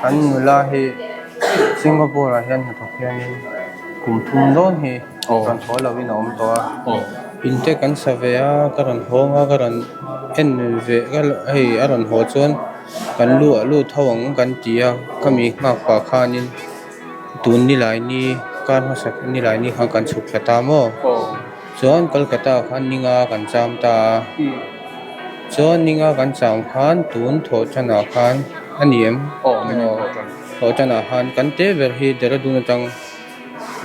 Kan nula hi Singapore ah hian hnathawk hianin kum thum dawn hi rawn haw lovin a awm tawh a. In te kan sa ve a, ka rawn hawng a, ka rawn en ve hei a rawn haw chuan kan lu ah lut ho ang kan ti a, khami nghak pah khanin tun nilai ni kar hmasa nilai ni khan kan chhuk thla ta maw? Chuan Kolkata ah khan ninga kan cham ta a, chuan ninga kan cham khan tun thawh tanah khan a ni em? Thawh tanah khan kan te ber hi Dehradun atang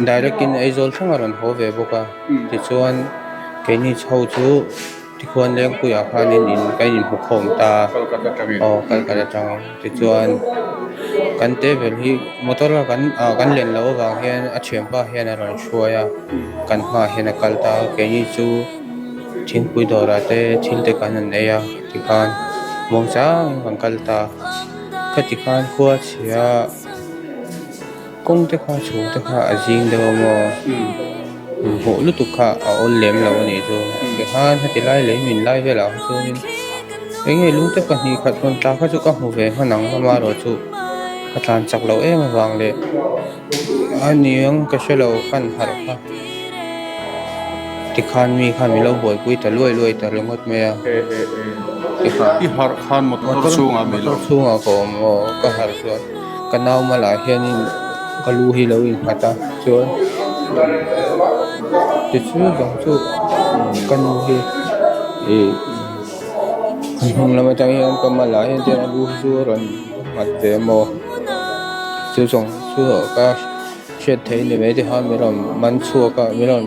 direct in Aizawl thleng a rawn haw ve bawk a, tichuan keini chho chu tikhuan Lengpuiah khanin in kan inhmu khawm ta a, aw Kolkata atangin tichuan kan te ber hi motor a kan ah kan len loh avang hian a thianpa hian a rawn hruai a. Kan hmaah hian a kal ta a, keini chu thingpui dawrah te thil te kan han ei a tikhan muang changin kan kal ta a, khati khan khua chhia kawng te kha chhum te kha a zing deuh a maw hmuh lutuk kha a awl lem lo a nih chu tikhan heti lai lei min lai velah kha chuanin eng nge lung te pahnih khat rawn tla kha chu ka hmu ve hman ang amaherawh chu ka tlan chak loh em avang leh. A niang ka hre lo khan harh kha tikhan mi khan min lo buaipui ta luai luai ta ringawt mai a tikhan I harh khan motor chhungah mi lo motor chhungah ka awm aw ka harh chuan ka nau malah hianin ka lu hi lo innghat a chuan tichu zawng chu ka nu hi ih a hnung lam atang hian ka malah hian chuan a lu hi chu a rawn nghat ve maw. Chu zawng chu ka hriat theih ni mai te khan min rawn man chhuak a min rawn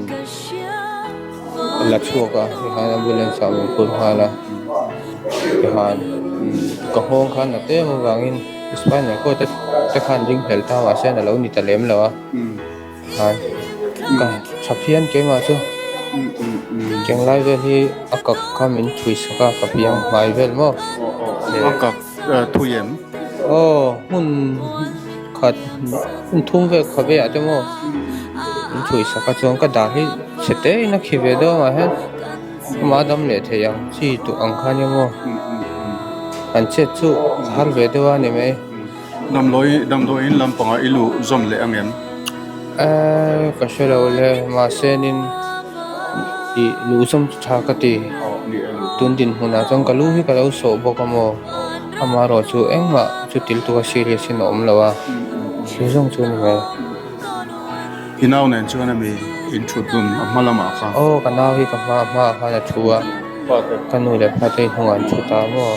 la chhuak a tikhan ambulance ah min phur nghal a tikhan ka nghawng khan a tlem avangin spinal cord te khan ding hlel ta mahse a lo ni ta lem lo a khan ka tha phian keimah chu cheng lai vel hi a kak kha min thui sak a ka piang hmai vel maw. A kak thui em? Aw hmun khat hmun thum vel kha velah te maw min thui sak a chuan ka dah hi chhe te in a khi ve deuh ang ah hian amah a dam leh thei ang chi duh ang kha nia maw an chet chu a har ve deuh a ni mai. Damdawi damdawiin lampangah i luh zawm leh ang em? Eee ka hre lo le mahse nin ih luh zawm chu tha ka ti tun dinhmunah chuan ka lu hi ka lo sawh bawk a maw amaherawh chu engmah chu til tuk a serious in a awm lo a thil zawng chu a ni mai. I nau nen chuan ami in thut dun a hma lamah kha? Aw ka nau hi ka hma hmaah khan a thu a ka nu leh pa te hnungah an thu ta maw.